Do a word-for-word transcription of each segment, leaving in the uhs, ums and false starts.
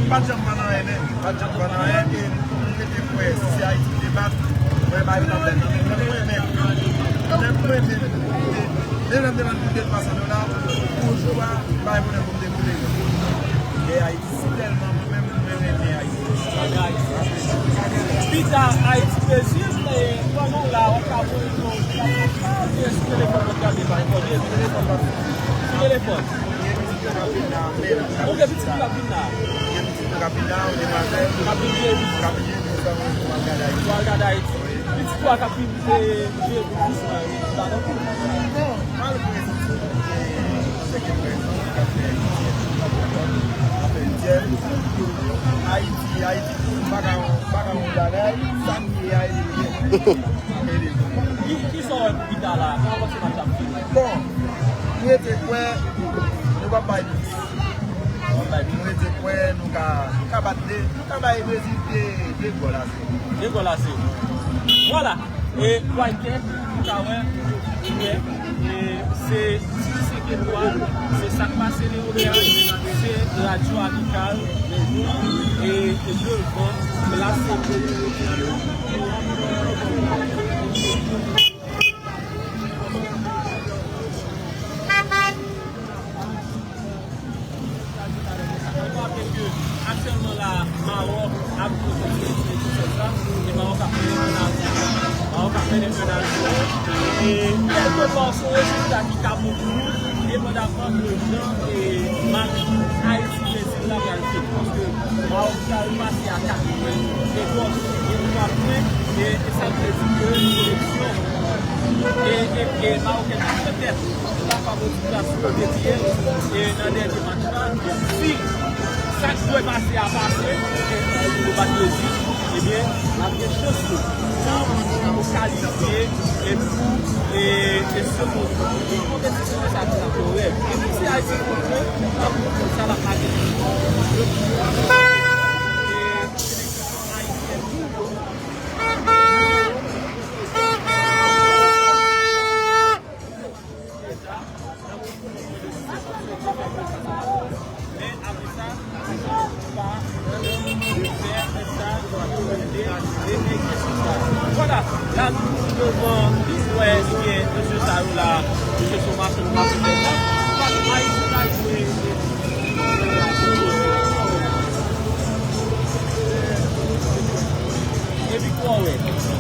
Pa t janm vann anyen menm, pa t janm vann anyen, e m rete kwè si se Ayiti ki te bat, mwen ba yo t ap bèl nan men m. Lè m renmen, lè m renmen, lè m te vann pou de twa san dola, pou jou a, m pa gen pwoblèm pou m te koule. E Ayiti, si tèlman mwen menm, mwen renmen Ayiti. Pita Ayiti Brezil, e pandan w la, w ap ka voye yon, yon, yon, sou telefòn w ap gade, pa enpòte, sou telefòn w ap, sou telefòn. Ou gen pitit ki ap vin la. Gen pitit mwen k ap vin la, ou gen pase. K ap vin jwe. K ap vin jwe, sa, ou al gade Ayiti. Ou al gade Ayiti. Pitit ou a k ap vin, e, jwe pou jis la, wi. Sa nan kou. Bon, malgre se, e, se ke prezan, k ap fè, k ap fè, k ap fè, Ayiti, Ayiti, m pa ka, m pa ka yon bagay, sa m ye a, e li ye. E li ye. Ki, ki sa w wè pou pita la? Kòman w panse match ap fini? Bon, m rete kwè, nou p ap bay plis. Mwen te kwè nou ka, nou ka bat de, nou ka bay Brezil de, de gòl a zewo. De gòl a zewo. Vwala. E Walter, ou ka wè, e, e, se Ti Senk Etwal, se sa k pase Leopard, se Radyo Amikal, e, e devan, plas Senk Etwal. Rapele ke aktyèlman la, Mawòk ap jwe kont Seychèl la, e Mawòk ap mennen un à zéro. Mawòk ap mennen un à zéro. E kèlkepà, se yon rezilta ki ka bon pou nou, depandamman de jan e match Ayiti Brezil la pral fini. Paske Mawòk pral pase a katreven e twa, e twa pwen, e, e sa vle di ke seleksyon e, e, e mawokèn ap fè tèt. Li pa ka motive a sou kote li ye, e nan dènye match la, si sa k dwe pase a pase, e nou bat Brezil, ebyen, n ap gen chans tou pou nou kalifye e pou, e, e se pou, pou konpetisyon sa ki nan korèk. E menm si Ayiti kontre, n ap kontre sa l ap mache. E seleksyon ayisyèn tou. Vwala, la nou devan, li wè, li gen mesye sa yo la, mesye Thomas, nou pa pou fè sa. Epi kwa wè.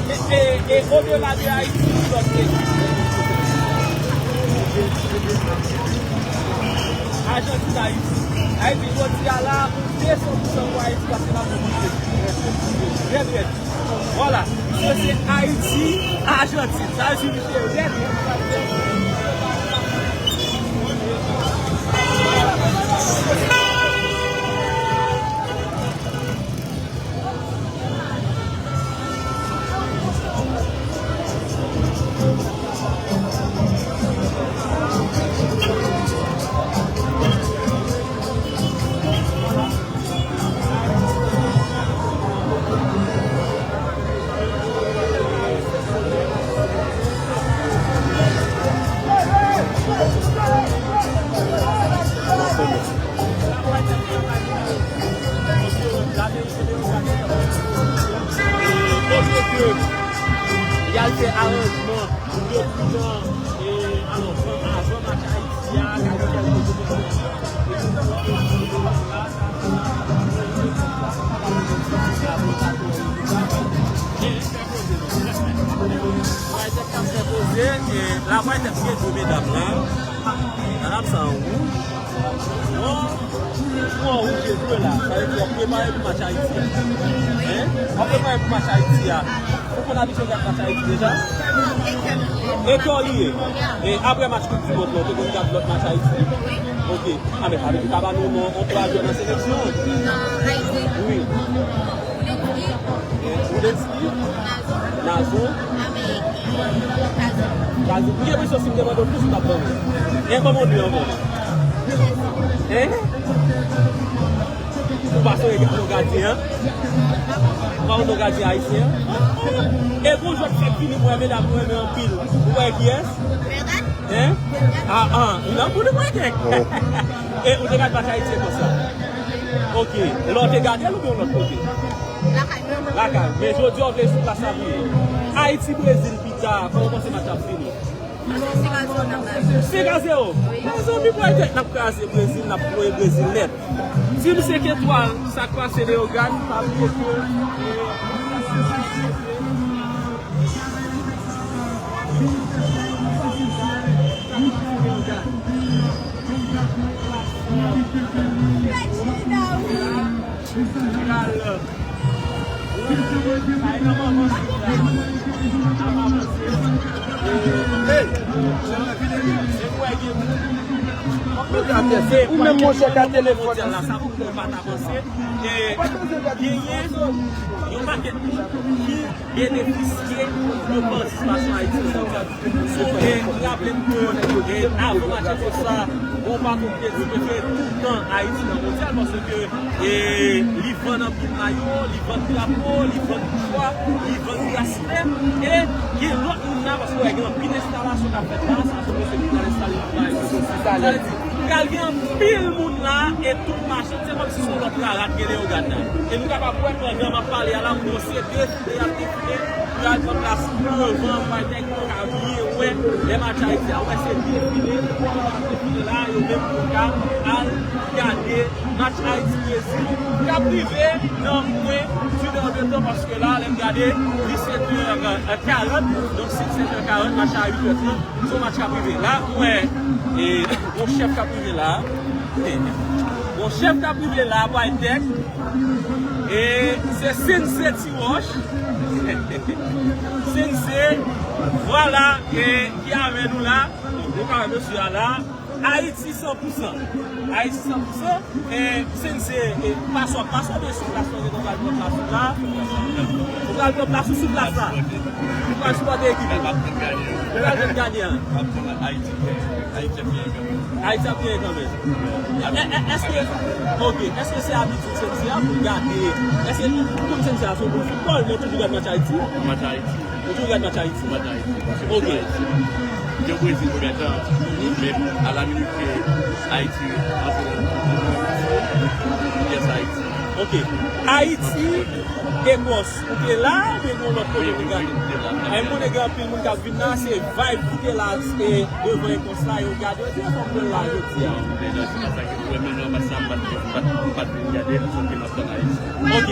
E, e, e odela de Ayiti, ki lòt peyi? Ajantin, Ayiti. Ayiti, jodi a la, ou desann pou Ayiti, paske n ap monte. Rèd, rèd. Vwala. Se, se Ayiti, Ajantin. Sa vle di misye rèd, rèd. Olye ke y al fè aranjman depi nan, e, alò, avan match Ayiti a, kay kèlke jou. Lavwaytèt k ap fè koze, e, Lavwaytèt gen de medam la. Madam sa an wouj. Bon, ou an wouj e ble la. Sa vle di w ap prepare pou match Ayiti a. Hein? W ap prepare pou match Ayiti a. Ou konn abitye gad match Ayiti deja? E kè w li ye? E apre match Koup di Mond la, ou te konn gad lòt match Ayiti? Ok. A, men sa vle di w ka ba nou non yon twa jwè nan seleksyon an? Nan Ayiti? Wi. Rudetsky. Rudetsky. Nazon. Nazon. Kazou. Kazou. M gen enpresyon si m te mande w plis, ou t ap ban mwen. E ban mwen de ankò. Hein? Ou pa sonje non gadyen an? Pa wè non gadyen ayisyen an? E gon jwèt fèk vini mwen, medam, mwen renmen anpil. Ou wè kiyès? Hein? Ah, ah, nan kou li pran kèk. E ou te gad match Ayiti konsa? Ok. Lè w te gade l oubyen yon lòt kote? Lakay mwen. Lakay. Men jodi a w vle sou plas la pou ye. Ayiti Brezil pita, kòman w panse match la ap fini? Se gaz yo n ap gaz. Se gaz yo. Wi. Mezanmi, pway tèt n ap kraze Brezil, n ap ploye Brezil nèt. Team senk etwal, sa k pase Leyogàn, pa bliye ke, eh, Ou menm, monchè, ka telefòn. Mondyal la, sa pou mwen pa ta panse. E genyen yon pakèt moun ki benefisye de patisipasyon Ayiti nan Mondyal. E m raple m ke, e, avan match konsa, gon patwon ki te di prefere toutan Ayiti nan Mondyal, paske, e, li vann anpil mayo, li vann drapo, li vann pouvwa, li vann respè, e gen lòt moun la, paske w wè gen anpil enstalasyon k ap fèt la, sa se mesye ki pral enstale nan bagay yo. Sa vle di, pral gen anpil moun la, e tout machann, se kòmsi se yon lòt rara k gen Leyogàn la. E nou kapab wè pandan m ap pale a la, moun yo se defile, y ap defile, pral pran plas devan, pral nèg yo ka byen wè lè match Ayiti a, wè se defile, yo ap defile la, yo menm yo ka al gade match Ayiti Brezil k ap rive nan mwens d'une heure de temps, paske la, lè m gade, li sèt è karant, donk si l sèt è karant, match la uit è trant, se yon match k ap rive. La, m wè, e, yon chèf k ap rive la. Yon chèf k ap rive la, Pwaytèk. E se Sensei Ti Wòch. Sensei, vwala, e, ki avè nou la. Nou ka wè mesye a la. Ayiti san pou san. Ayiti san pou san. E, Sensei, e, pase w ap pase w oubyen sou plas la, ou pral pran plas ou la? Ou pral pran plas ou sou plas la? Ou pral sipòte ekip ou? Ou pral jwenn ganyan? Ayiti ap genyen kanmenm. E, e, èske, ok, èske se abitid Sensei a pou l gade, èske ou konn Sensei a se yon bon foutbòl, men ou toujou gade match Ayiti? Match Ayiti. Ou toujou gade match Ayiti? Match Ayiti. Ok. Gen Brezil premye tan, men a la minit ke Ayiti antre nan pyès Ayiti. Ok. Ayiti, Ekòs, ou te la, oubyen gen yon lòt kote ou te gade? Wi, wi, wi, m te la. Ay, m konnen gen anpil moun k ap vin la, se vibe ki te la, se devan Ekòs la, yo gade, yo di, "Fòk mwen la jodi a." Non, men non, se pa sa ke, wè, men non, pa sa, m pa t, m pa t, m pa t vin gade, m sot vin antann Ayiti. Ok.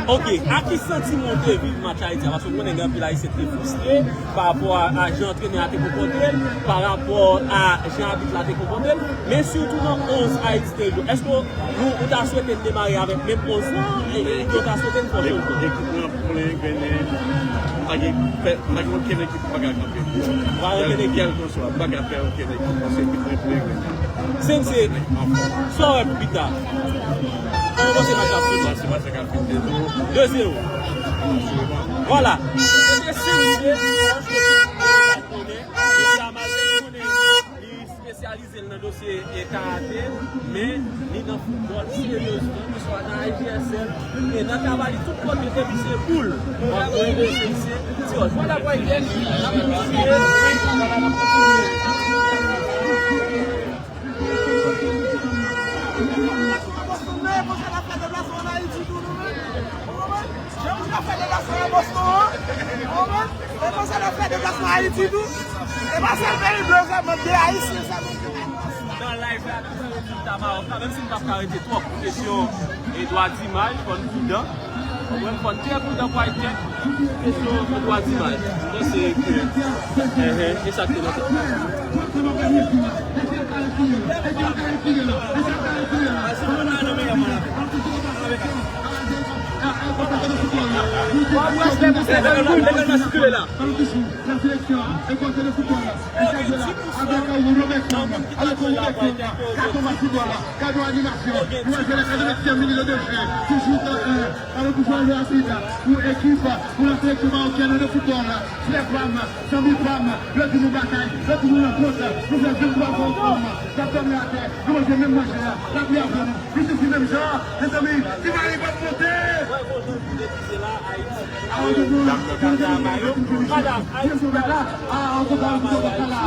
Ok, a ki santiman w te viv match Ayiti a? Paske w konnen gen anpil Ayisyen ki te fristre pa rapò a, a jan antrenè a te konpòte l, pa rapò a jan abit la te konpòte l, men sitou nan onz Ayiti te jwe. Èske w, ou ta swete n demare avèk menm onz lan? E, e, ou ta swete n fè yon chanjman? Ekip lan plen grennen, pa gen, pa gen okenn ekip ki pa ka kanpe. Pa gen okenn ekip. Kèlkeswa, pa ka pè okenn ekip, paske ekip lan plen grennen. Sensei, sa w wè pou pita? Kòman w panse match la ap fini? Match la ap fini de zewo. De zewo. Vwala. Se te Sensei, konnen, li espesyalize l nan dosye e karate, men li nan foutbòl seryezman, ke swa nan I G S L, e nan Kavali, tout kote, depi se boul, w ap wè Sensei Ti Wòch. Vwala, bòy, n ap kontinye. Boston nan, e konsa n ap fè deplasman ann Ayiti tou, nou menm. Ou konprann? Jan nou t ap fè deplasman nan Boston an, ou konprann? E konsa n ap fè deplasman Ayiti tou. E pa sèl peyi blan sèlman, de Ayisyen sèlman ki nan Boston. Nan live la, nou fè rezilta Mawòk la, menm si n p ap ka rete twòp pou kesyon e dwa dimaj, fò n pridan. Ou konprann, fò n trè pridan pou al tchèk kesyon dwa dimaj. Mwen panse ke, eh, eh, e sa k te nan tèt mwen. Respè pou sèvèl moun. Lè n ap sikile la. Nan seleksyon, e konsèy de foutbòl la. Avèk Ronald Bertrand, avèk Ronald Bertrand, gade match foutbòl la, gade animasyon, nou wè se le katrevendizyèm minit de jeu, toujou nan, euh, nan le gouv jwe rapid, pou ekip, pou la seleksyon mawokèn de foutbòl, frè pa m, zanmi pa m, yo di nou batay, yo di nou rankont, nou fè venntwa gòl ansanm, n ap dòmi atè, nou manje menm manje a, lapli ap ban nou, nou soufri menm jan, mezanmi, Ti Mali p ap monte! Madanm, Ayiti,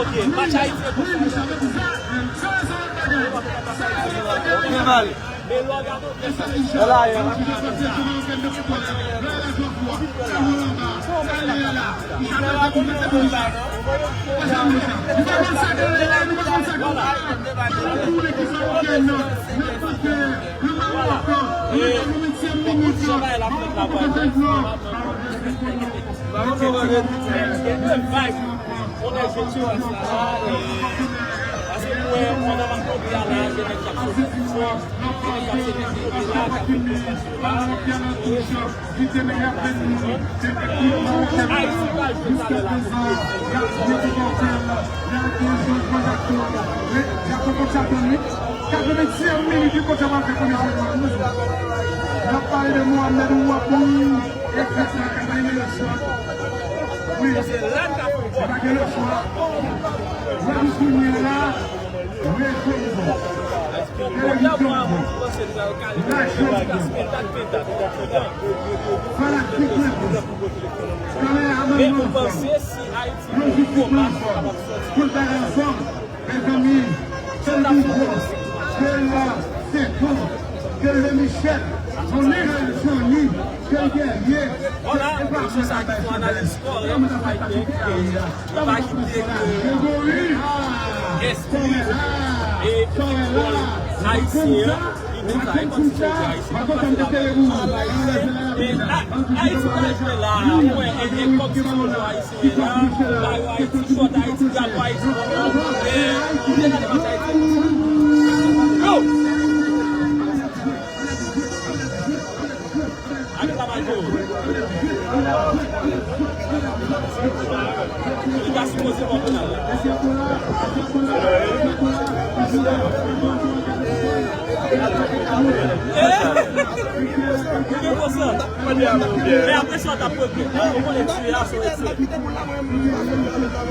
Ok, match Ayiti e konsa. Gen mal. Konnen jwe ti rans la la, e, paske m wè pandan m ap tonbe a la, gen nèg k ap soti fò, gen nèg k ap soti kote la, k ap fè prestasyon la. Ayiti pral jwe talè la. Katreventyèm minit, li konsa pral fè premye changman. N ap pale de Mohamed Ouabou. Wi, se la n ka fè. Wè, kounye a la, wè, kounye a. Fanatik Lèbou. Men ou panse si Ayiti gen yon gwo match, li kapab sòti? Mezanmi, ke l Bidjo, ke l Senton, ke l Michel, Johnny, ke l Guerrier, se pa mwen k ap bay chanpyona. Kòman n ap fè sa tout peyi a? Yo pa kite ke espri e foutbòl ayisyen an, li konsa, e kòmsi se yon jwe ayisyen k ap pase la. Men a-, Ayiti pral jwe la, mwen, e, e kòmsi se yon jwe ayisyen la, mayo Ayiti, chòt Ayiti, drapo Ayiti, e, ou te gade match Ayiti? Yo! Ak travay Jero. Li ta sipoze pran penal la. Eh! Li gen konsa. Men apre sa, w t ap regrèt. Ou konnen tiye a, se yon tiye.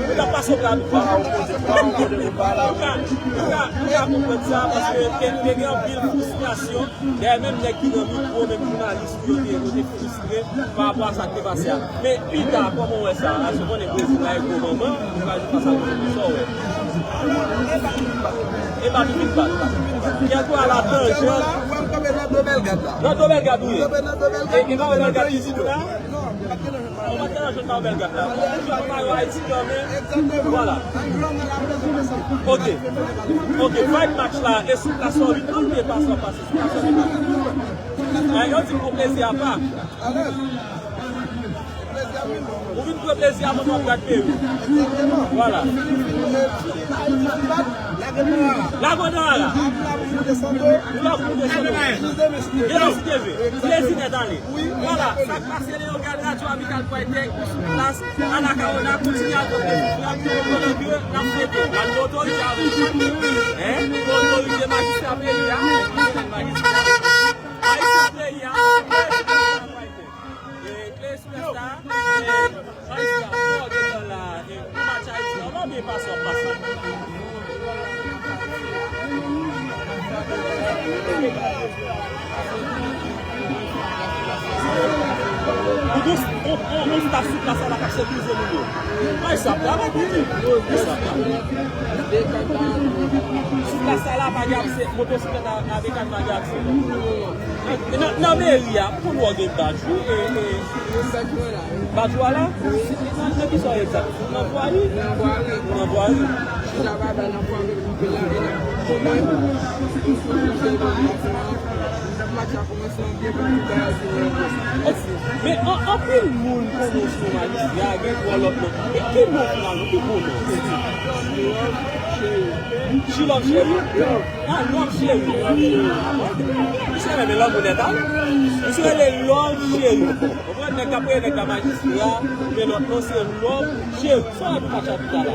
Ou t ap pase w gad ou pa. Ou ka, ou ka, ou ka konprann sa, paske te, te gen anpil fristrasyon. Dayè, menm nèg ki nan mikwo, menm jounalis yo, yo te, yo te fristre pa rapò a sa k te pase a. Men pita, kòman w wè sa? Paske w konnen Brezil la e gwo manman, li pral jwe fas a Kolonbi, sa w wè? E pa nou vin bat. Kèlkeswa la tanjan. Nan do Belgad ou ye? E, e pa Belgad ki di nou la? Ou pa t nan jwenn mayo Belgad la. Ou jwenn mayo Ayiti kanmenm. Vwala. Ok. Ok, fight match la. E sou plas la, ou vin pran pye pase, pase sou plas la. Yo di m pou plezi apa. Ou vin pran plezi a, mwen, w ap gad peyi. Vwala. Lago Dourara. Vlòg pou desann. Gen lè si te vle. Plezi nèt ale. Vwala, sa k pase Leyogàn, Radyo Amikal Pwaytèk, nou sou plas, Anacaona, kontinye al pran plezi, n ap fete, n ap fete, n ap fete, n ap fete, n ap fete, majistra peyi a, majistra, majistra peyi a, e, Play Superstar, e, majistra, fò gen tan la, e, pou match Ayiti an, w ap byen pase, w ap pase. Ou gon, on, on, on staf sou plas la k ap sekirize moun yo. Ay, sa ap travay pou li. Sa ap travay. Sou plas la, pa gen aksè, motosiklèt a, avèk ak pa gen aksè. Nan, nan meri a, pou nou gen badj, wi, e, e, badj ou a la? Nan, nan ki sa egzak? Nan vwari? Nan vwari. Nan vwari. Chita pa bay nan vwari, koupe la, e la. Koupe. Match la kòmanse an byen pou tout bagay fini an byen. Ok. Men an, anpil moun konnen w se yon majistra, gen twò lòt non. Ki, ki non finalman? Ki bon non? She Love Cheri. Ah, Love Cheri. Misye renmen lanmou nèt, a. Misye rele Love Cheri. Ou konprann, nèg k ap rele nèg la majistra, men lòt non se Love Cheri. Sa w wè pou match la pita la?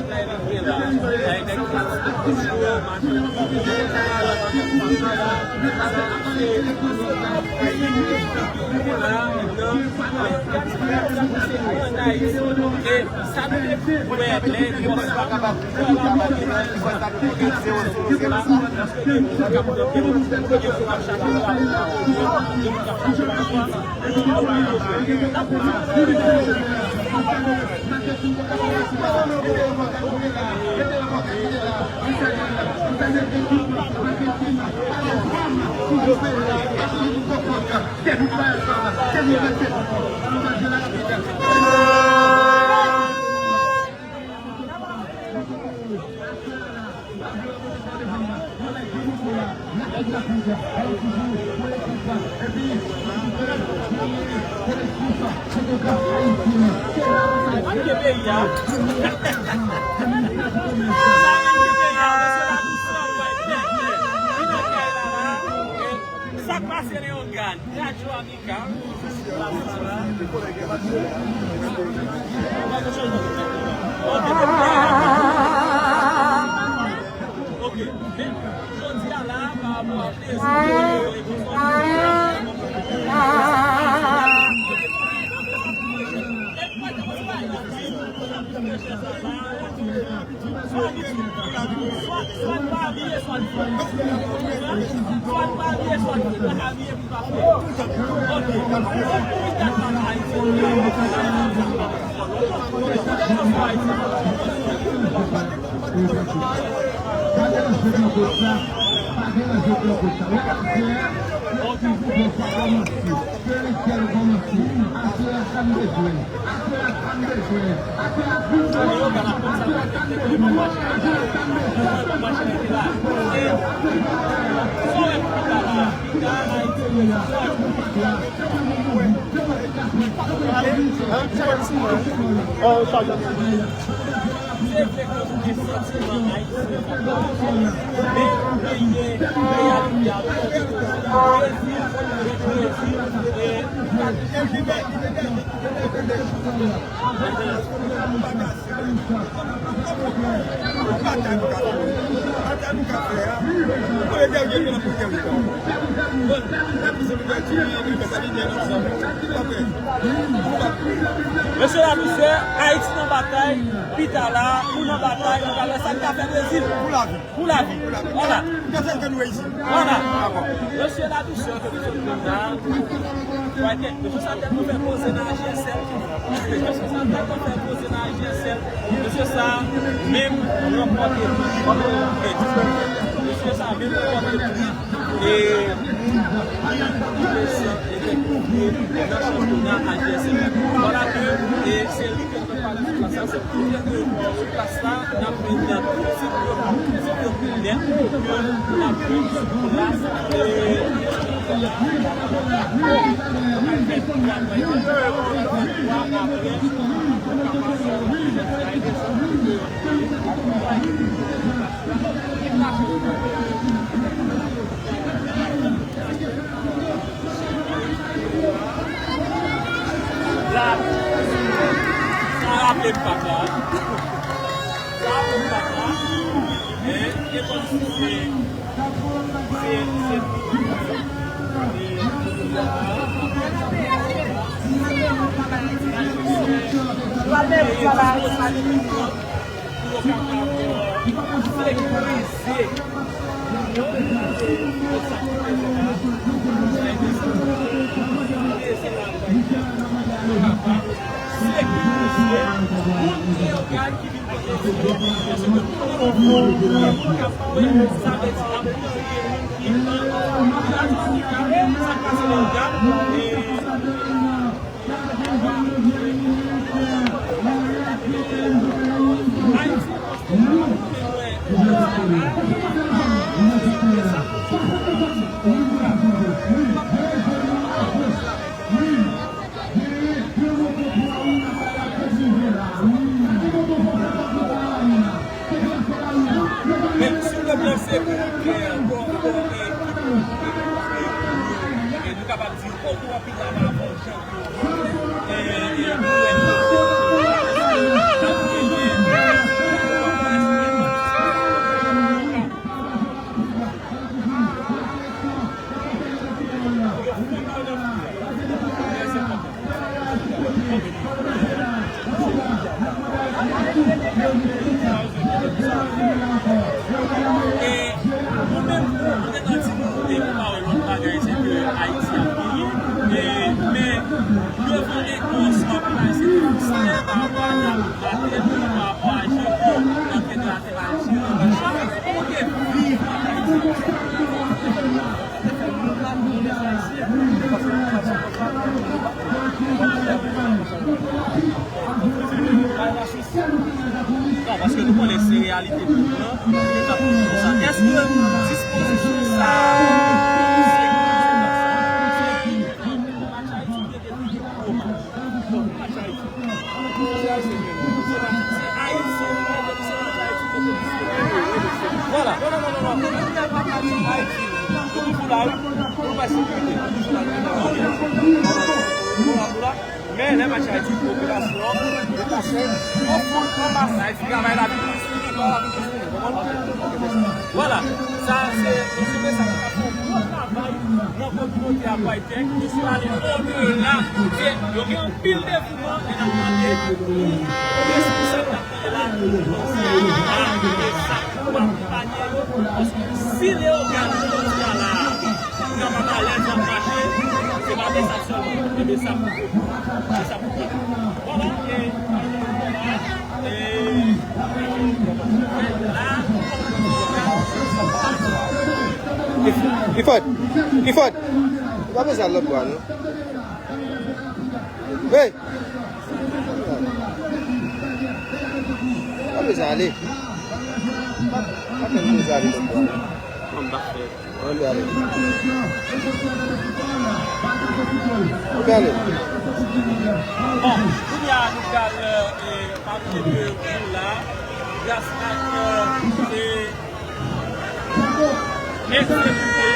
Sa k la elimine la, sa e nèg ki sou yo, machin, e sa nou te wè lè yo pa kapab. Sa k pase Leyogàn? Radyo Amika. Ok. Men, jodi a la, pa rapò a plezi, Mesye, dam, mesye, Ayiti nan batay, pita la, nou nan batay, nou nan batay, sa n ka fè Brezil. Pou lavi. Pou lavi. Pou lavi. Vwala. Kèlkeswa ke nou ye isi. Vwala. Dakò. Mesye, la dousè ke nou sot jwenn la. Mesye sa tèlman fè koze nan A G S L. Mesye sa tèlman fè koze nan A G S L. Mesye sa menm ranpòte tout. Mesye sa menm ranpòte tout. E, e, e, e, nan chanpyona A G S L. Vwala ke, e, se li ke nou pral pale sou plas la, se pou di ke sou plas la, n ap jwenn nan tout tip yo, tip yo nèt ke n ap jwenn sou plas, e, Sa raple m papa. Sa raple m papa. Men, e kòmsi se, se, se, pou yo kapab sekirize. Ayiti E nou menm, nou, nou te santi nou, nou te, nou pa wè lòt bagay, se ke Ayiti ap genyen. E, men, devan ekran, sa w ap imajine, se pa rapò a Dapò, pa rapò a Jewò, nan federatif Ayisyen an, ou te viv an Ayiti. Non, paske nou konnen se reyalite peyi an, nou t ap viv konsa. Èske dispozisyon sa a, se konsa, se match Ayiti te gen pi gwo match? Bon, match Ayiti. Vwala. Non, non, non, non, non. Ayiti. Nou toujou la, wi. Nou pa sekirite. Nou toujou la, nou toujou la. Men, lè match Ayiti, popilasyon an, yo pase, yo fout anba sa. Travay la vin plis, travay la vin plis. Vwala. Sa, se, se mesaj sa. Fè yon gwo travay nan kominote a, Pwaytèk. Misye ale odela. Se, yo gen anpil devouman, men n ap mande pou responsab k ap genyen la, pou kontinye, pou akonpanye yo, paske si Leyogàn jodi a la a kapab alèz ap mache, se pa de sa sèlman, e de sa pou, de sa pou. Vwala, e, e, Clifford, Clifford, ou pa bezwen al lòt bò a, non? Hey! Pa bezwen ale. Pa, pa fè nou bezwen ale lòt bò a, non. Non, m pa fè. Ann ale. Ann ale. Bon, kounye a nou pral, e, pale de nou la, gras ak, e, e, egzekite.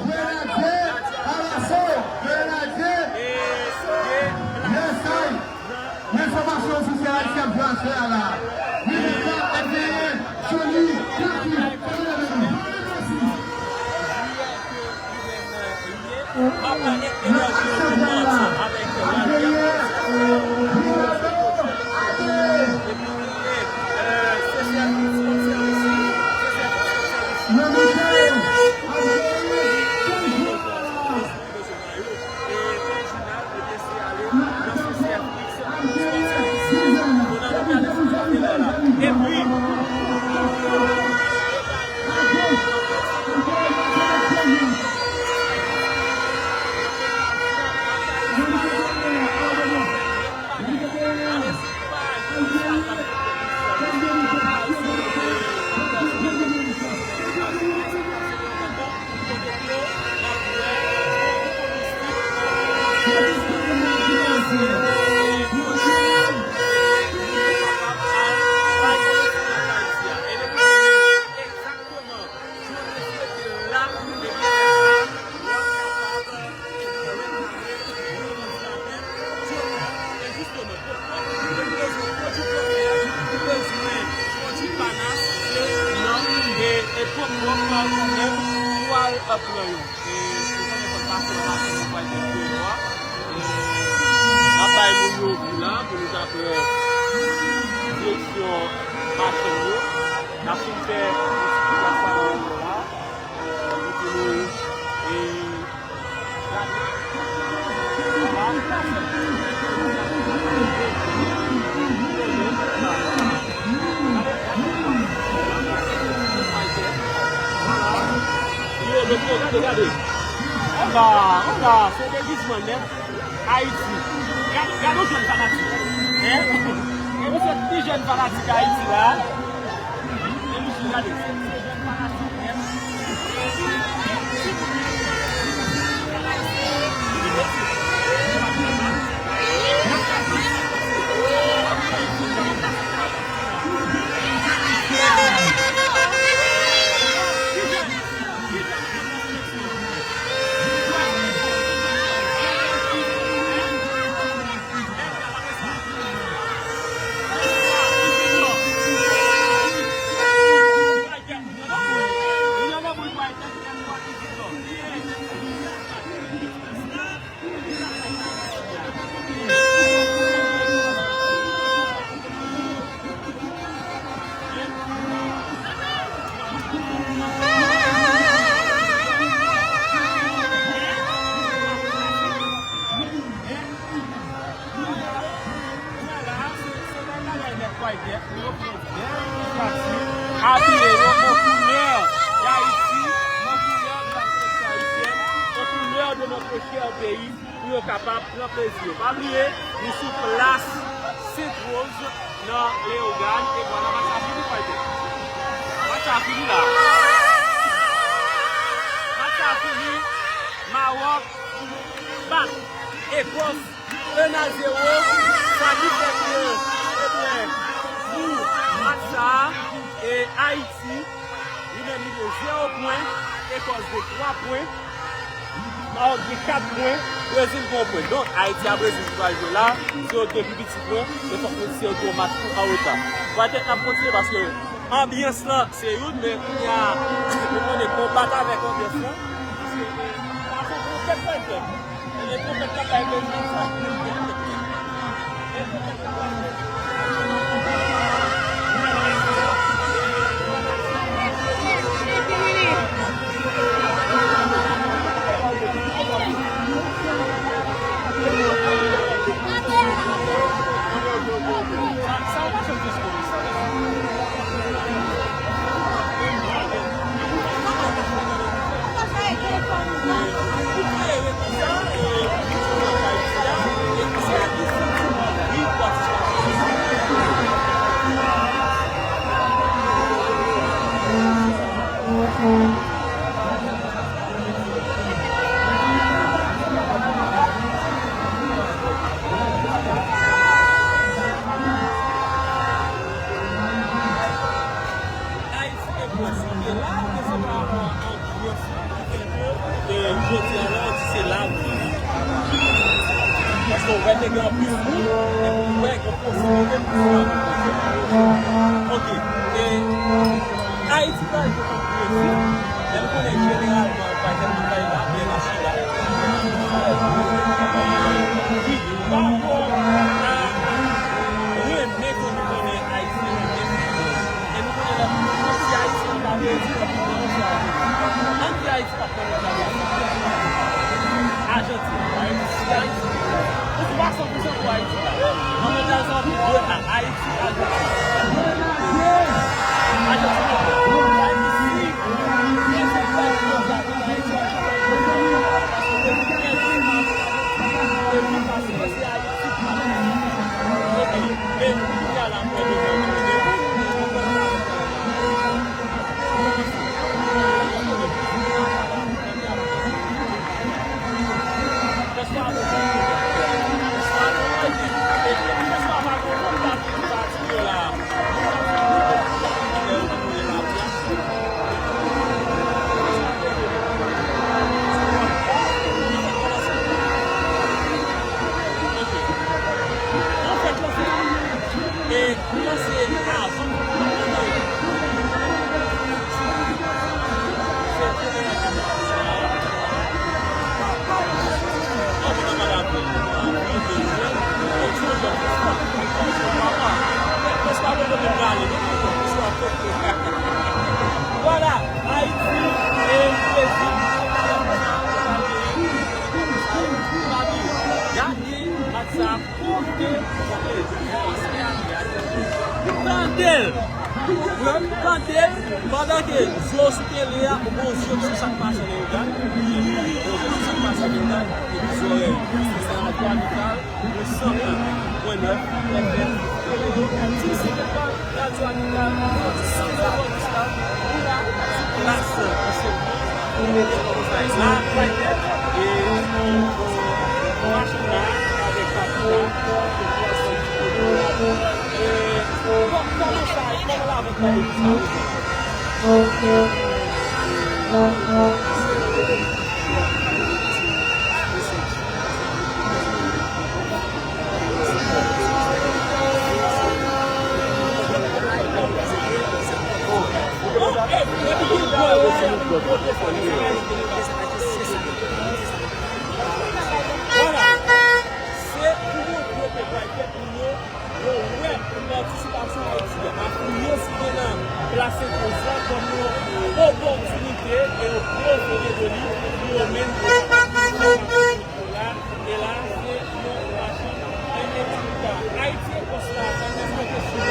Grenadye, Alaso, Grenadye. Yes I. Men enfòmasyon ofisyèl Ayiti ap jwe aswè a la. Wi, men sa ap genyen Johnny Cathie. Nan aksyon jwèt la, ap genyen Ronaldo Ade. Nan mitan yo, ap genyen Kendrick Lamar. E, e pwòp pwòp pa ou menm, ou al ap pran yon. E, ou konnen fòk pase nan machin pou al jwenn pye yo a. E, n ap bay moun yo kou la pou nou ka pran direksyon machin yo. N ap fin fè yon ti kou la sa la. E, nou di nou Gade, gade. Ola, ola, se degizman nèt Ayiti. Gade, gade yon jèn fanatik. Hein? E misye pi jèn fanatik Ayiti la. E misye gade, se, se jèn fanatik nèt. Abiye yo an koulè Dayiti, an koulè de la sosyete ayisyèn, an koulè de notre cher pays, pou yo kapab pran plezi yo. Pa bliye, nou sou plas Sent Woz nan Leyogàn, e vwala match la fini, fayte. Match la fini la. Match la fini, Mawòk bat Ekòs. Un à zéro, sa ki fè ke, ebyen, pou match sa a, e Ayiti, li menm li gen zewo pwen, Ekòs gen twa pwen, Mawòk gen kat pwen, Brezil gen yon pwen. Donk, Ayiti a Brezil ki pral jwe la, se yo ki gen pi piti pwen, e fòk nou di se yo ki yon match tou an reta. Pwatèt n ap kontinye paske anbyans lan se youn, men kounye a, nou konnen konbat avèk anbyans lan, paske, e, sa se yon konpèt pwatèt. Ayiti gen pwosite la, men se pa rapò a anbyans lan ki fè ke, e, jodi a la, yo di se la nou ye. Paske w wè te gen anpil moun, epi w wè gen posiblite pou sa. Ok. E Ayiti pral jwe kont Brezil, men nou konnen jeneralman, pa egzanp, nou pral la byen nan Chila. Wi, pa rapò a renmen ke nou konnen Ayiti renmen foutbòl. E nou konnen lè nou di Ayiti, nou pa vle di anpil moun se Ayiti. Ann di Ayiti pa konnen Ajantin, Ayiti, Ayiti. Ou twa san pou san pou Ayiti la. An mwen di Ajantin, de a Ayiti, Ajantin. Ajantin, Ayiti. Tande l, pandan ke zye w sou tele a, ou gen yon zye ki sou sa k pase nan Leogàn, ou gen yon zye sou sa k pase nan Leogàn, epi zòrèy. Se sa, Radyo Amical, nan san kat pwen nèf F M. Ti site pa Radyo Amical, san kat pwen nèf, nou la sou plas Sent Louis. La, e, machin la, avèk papi la, e, kò-, kòman sa, kòman lavant nan legliz la rive? Vwala. Se pou montre pèp la, e pèp nou yo, yo wè patisipasyon Ayiti a. Afliyans ki gen nan plas Sent Louis la kòm yon opòtinite e yo pwofite de li pou yo menm la. E la, se yon machin Ayiti e Kòs la, sa n espere sou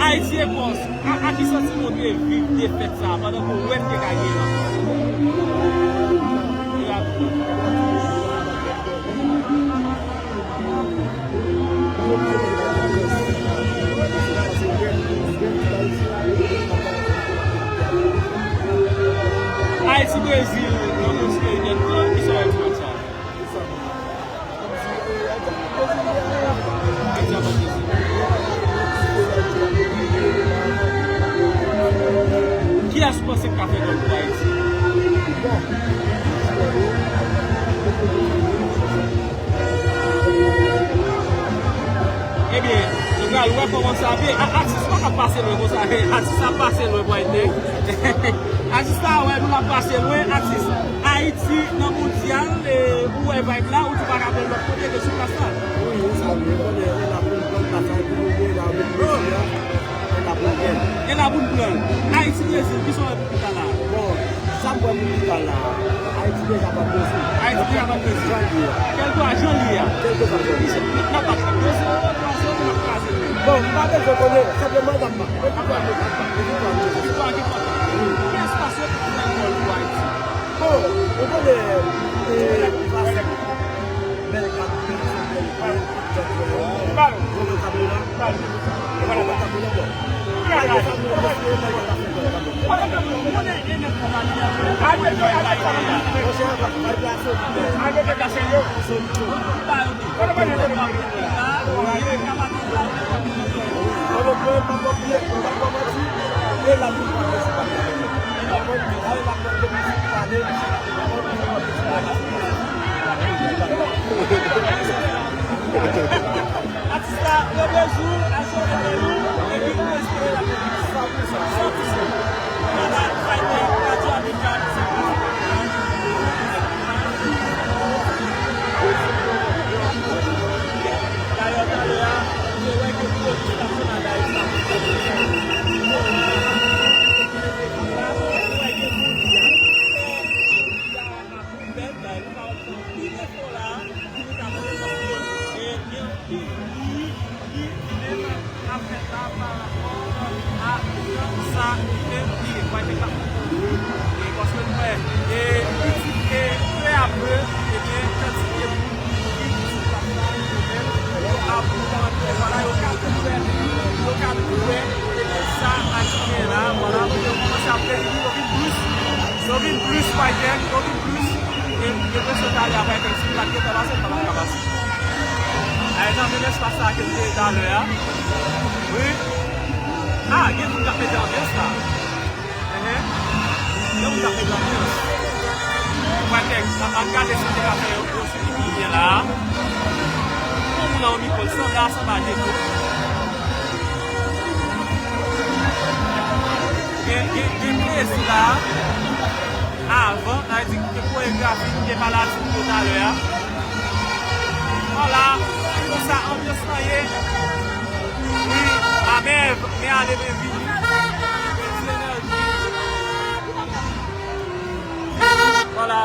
Ayiti e Kòs, a, a ki santiman w te viv defèt sa a pandan ke w wè l te ka genyen ankò? Ayiti Brezil nan moske Eden Plan, kisa w wè ti match sa? Kiyès ou panse k ka fè gòl pou Ayiti? Ebyen, nou pral wè kòman sa ap ye. A, atis pa ka pase lwen konsa. Atis ap pase lwen, bway nèg. Atis la wè nou l ap pase lwen. Atis, Ayiti nan mondyal, e, ou wè vibe la, ou di pa ka pran lòt kote ke sou plas la. Wi, wi, sa vre. Konnen e la pou n pran plas la, epi nou voye la avèk Brezil la. E la pou n pran l. E la pou n pran l. Ayiti, Brezil, kisa w wè pou pita la? Bon, sa m wè pou pita la, Ayiti deja bat Brezil. Ayiti deja bat Brezil. Jan l ye a. Kèlkeswa jan l ye a. Kèlkeswa jan l ye a. N ap bat li de zewo, twa zewo, n ap kraze li. Bon, m pa bezwen konnen, senpleman n ap bat. Epi twa nou, n ap bat. Epi twa nou. Epi twa nou. Kiyès panse pou fè gòl pou Ayiti? Bon, ou konnen, e, bèl kat, bèl kat, bèl kat. Atis la, yo bezwen al sou entèvyou, epi nou espere l ap vin san pou san, san pou san. Vwala, sa a te Radyo Amical, se konsa. Dayè, talè a, nou te wè ke pwodui nasyonal Dayiti la. Pral gen, yo vin plis. Gen, gen presyon talè a pral gen, si m pa t gentan pase, m pa t ap ka pase. Ay, nan menm espas sa ke m te ye talè a. Wi. Ah, gen moun k ap mete anbyans la. Enhen. Gen moun k ap mete anbyans. Ou pral gen, an, an gade si te ka fè yon, yon sou ki byen la. Bon, moun nan yon mikwo, sanble a sanba deto. Gen, gen, gen plezi la. Avan, sa vle di gen koregrafi, gen pale atis yo talè a. Vwala, se konsa anbyans lan ye. Wi, amèv, men ale, men vini. Gen ti enèji. Vwala.